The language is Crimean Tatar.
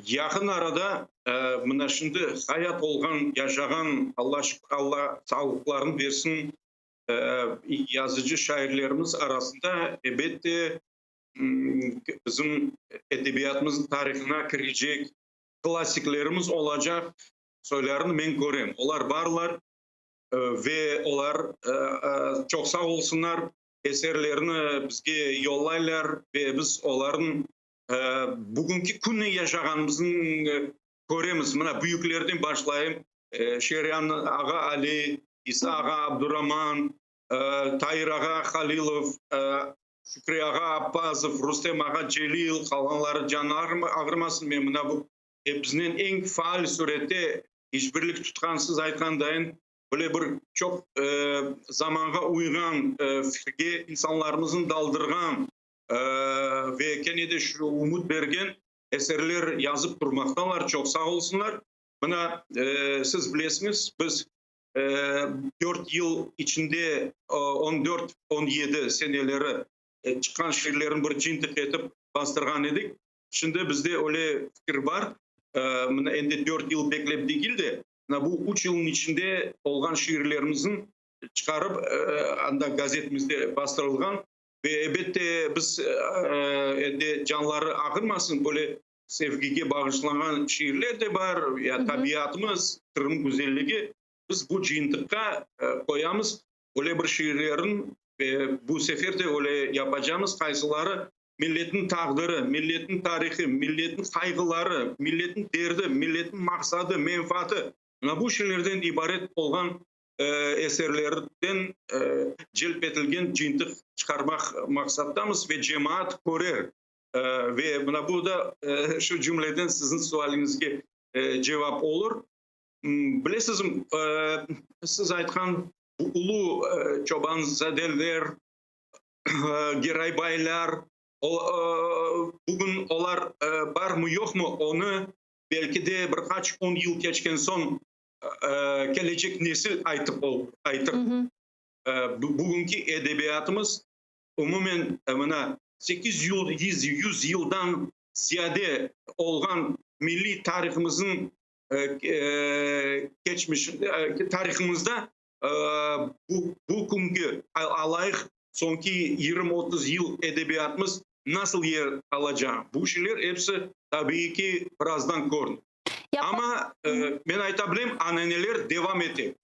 Yaqın arada, mına şimdi hayat olğan, yaşağan, Alla Alla sağlıqlarını bersin, yazıcı şairlerimiz arasında, ebette, bizim edebiyatımıznıñ tarihına kirecek klassiklerimiz olacaq soylarını men körem. Olar barlar ve olar çoq sağ olsunlar, eserlerini bizge yollaylar ve biz olarnıñ Bugünki künni yaşağanımıznı köremiz. Mına, büyüklerden başlayım, Şeryan ağa Ali, İsa ağa Abduraman, Tair ağa Halilov, Şükri ağa Appazov, Rustem ağa Celil, qalğanları canı ağırmasın, men mına bu biznen eñ faal sürette işbirlik tutqan, siz aytqan dayın, böyle bir çoq zamanğa uyğan fikirge insanlarımıznı daldırğan, Ve kene de şu ümüt bergen eserler yazıp turmaqtalar, çoq sağ olsunlar. Mına, siz bilesiñiz, biz dört yıl içinde, on dört, on yedi seneleri çıqqan şiirlerni bir cıntıq etip bastırğan edik. Şimdi bizde öyle fikir bar, mına endi dört yıl beklep degil de, mına bu üç yılnıñ içinde olğan şiirlerimizni çıqarıp, anda gazetimizde bastırılğan Ve ebette, biz endi canları ağırmasın, böyle sevgige bağışlanğan şiirler de bar, ya tabiatımız, Qırım güzelligi, biz bu cıyıntıqqa qoyamız öyle bir şiirlerni, ve bu sefer de öyle yapacamız, qaysıları milletniñ taqdiri, milletniñ tarihı, milletniñ qayğıları, milletniñ derdi, milletniñ maqsadı, menfaatı, mına bu şeylerden ibaret olğan eserlerden celp etilgen cıyıntıq çıqarmaq maqsattamız ve cemaat körer. Ve mına bu da şu cümleden siziñ sualiñizge cevap olur. Bilesizmi, siz aytqan bu ulu çobanzadeler, Geraybaylar, bugün olar barmı yoqmı, onı belki de bir qaç on yıl keçken soñ kelecek nesil aytıp aytır. Bugünki edebiyatımız umumen mına 800 yıldan ziyade olğan milliy tarihımıznıñ keçmiş tarihımızda bu bu künki alayıq soñki 20-30 yıl edebiyatımız nasıl yer alacaq, bu şeyler episi tabiiy ki birazdan körünir. Amma men ayta bilem, ananeler devam ete.